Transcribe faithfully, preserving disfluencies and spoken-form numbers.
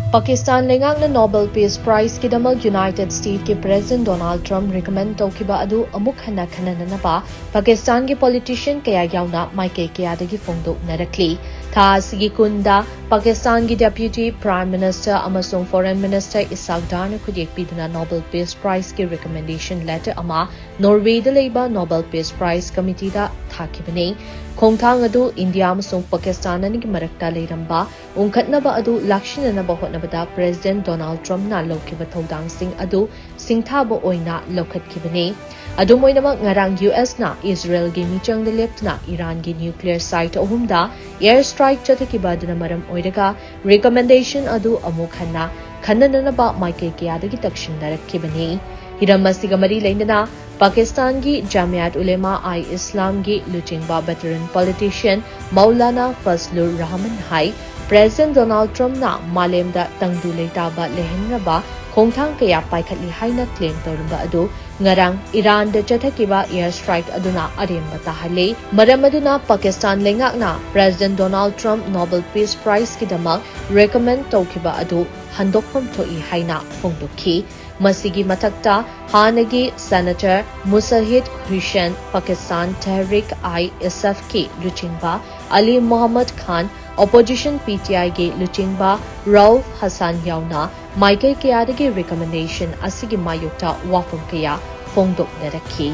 ꯄꯥꯀꯤꯁꯇꯥꯟ ꯂꯩꯉꯥꯛꯅ Nobel Peace Prizeꯀꯤꯗꯃꯛ United Statesꯀꯤ President Donald Trump recommend ꯇꯧꯈꯤꯕ ꯑꯗꯨ ꯑꯃꯨꯛ ꯍꯟꯅ ꯈꯟꯅꯅꯅꯕ ꯄꯥꯀꯤꯁꯇꯥꯟꯒꯤ politician ꯀꯌꯥ ꯌꯥꯎꯅ ꯃꯥꯏꯀꯩ ꯀꯌꯥꯗꯒꯤ ꯐꯣꯡꯗꯣꯛꯅꯔꯛꯂꯤ꯫ ꯊꯥ ꯑꯁꯤꯒꯤ ꯀꯨꯟꯗ ꯄꯥꯀꯤꯁꯇꯥꯟꯒꯤ Deputy Prime Minister ꯑꯃꯁꯨꯡ Foreign Minister ꯏꯁꯥꯛ ꯗꯥꯔꯅ ꯈꯨꯠꯌꯦꯛ ꯄꯤꯗꯨꯅ Nobel Peace Prizeꯀꯤ recommendation letter ꯑꯃ Norwayꯗ ꯂꯩꯕ Nobel Peace Prize Committeeꯗ ꯊꯥꯈꯤꯕꯅꯤ꯫ ꯈꯣꯡꯊꯥꯡ ꯑꯗꯨ ꯏꯟꯗꯤꯌꯥ ꯑꯃꯁꯨꯡ ꯄꯥꯀꯤꯁꯇꯥꯟ ꯑꯅꯤꯒꯤ ꯃꯔꯛꯇ ꯂꯩꯔꯝꯕ ꯎꯪꯈꯠꯅꯕ ꯑꯗꯨ ꯂꯥꯛꯁꯤꯟꯅꯅꯕ ꯍꯣꯠꯅꯕꯗ President Donald Trumpꯅ ꯂꯧꯈꯤꯕ ꯊꯧꯗꯥꯡꯁꯤꯡ ꯑꯗꯨ ꯁꯤꯡꯊꯥꯕ ꯑꯣꯏꯅ ꯂꯧꯈꯠꯈꯤꯕꯅꯤ꯫ ꯑꯗꯨꯝ ꯑꯣꯏꯅꯃꯛ, ꯉꯔꯥꯡ USꯅ ꯏꯖꯔꯦꯜꯒꯤ ꯃꯤꯆꯪꯗ ꯂꯦꯞꯇꯨꯅ ꯏꯔꯥꯟꯒꯤ nuclear site ꯑꯍꯨꯝꯗ air strike ꯆꯠꯊꯈꯤꯕ ꯑꯗꯨꯅ ꯃꯔꯝ ꯑꯣꯏꯔꯒ recommendation ꯑꯗꯨ ꯑꯃꯨꯛ ꯍꯟꯅ ꯈꯟꯅꯅꯅꯕ ꯃꯥꯏꯀꯩ ꯀꯌꯥꯗꯒꯤ ꯇꯛꯁꯤꯟꯅꯔꯛꯈꯤꯕꯅꯤ꯫ ꯍꯤꯔꯝ ꯑꯁꯤꯒ ꯃꯔꯤ ꯂꯩꯅꯅ ꯄꯥꯀꯤꯁꯇꯥꯟꯒꯤ ꯖꯥꯃꯤꯌꯥꯠ ꯎꯂꯦꯃꯥ ꯑꯥꯏ ꯏꯁꯂꯥꯝꯒꯤ ꯂꯨꯆꯤꯡꯕ veteran politician ꯃꯧꯂꯥꯅꯥ ꯐꯖꯂꯨꯔ ꯔꯍꯃꯟ ꯍꯥꯏ, President Donald Trumpꯅ ꯃꯥꯂꯦꯝꯗ ꯇꯪꯗꯨ ꯂꯩꯇꯥꯕ ꯂꯩꯍꯟꯅꯕ ꯈꯣꯡꯊꯥꯡ ꯀꯌꯥ ꯄꯥꯏꯈꯠꯂꯤ ꯍꯥꯏꯅ claim ꯇꯧꯔꯝꯕ ꯑꯗꯨ ꯉꯔꯥꯡ ꯏꯔꯥꯟꯗ ꯆꯠꯊꯈꯤꯕ air strike ꯑꯗꯨꯅ ꯑꯔꯦꯝꯕ ꯇꯥꯍꯜꯂꯤ꯫ ꯃꯔꯝ ꯑꯗꯨꯅ ꯄꯥꯀꯤꯁꯇꯥꯟ ꯂꯩꯉꯥꯛꯅ President Donald Trump Nobel Peace Prizeꯀꯤꯗꯃꯛ recommend ꯇꯧꯈꯤꯕ ꯑꯗꯨ ꯍꯟꯗꯣꯛꯐꯝ ꯊꯣꯛꯏ ꯍꯥꯏꯅ ꯐꯣꯡꯗꯣꯛꯈꯤ꯫ ꯃꯁꯤꯒꯤ ꯃꯊꯛꯇ, ꯍꯥꯟꯅꯒꯤ Senator Mujahid Hussain, ꯄꯥꯀꯤꯁꯇꯥꯟ ꯇꯦꯍꯔꯤꯛ-ꯏ-ꯏꯟꯁꯥꯐꯀꯤ ꯂꯨꯆꯤꯡꯕ ꯑꯂꯤ ꯃꯣꯍꯝꯃꯗ ꯈꯥꯟ, opposition PTIꯒꯤ ꯂꯨꯆꯤꯡꯕ ꯔꯎꯐ ꯍꯁꯥꯟ ꯌꯥꯎꯅ ꯃꯥꯏꯀꯩ ꯀꯌꯥꯗꯒꯤ recommendation ꯑꯁꯤꯒꯤ ꯃꯥꯌꯣꯛꯇ ꯋꯥꯐꯝ ꯀꯌꯥ ꯐꯣꯡꯗꯣꯛꯅꯔꯛꯈꯤ꯫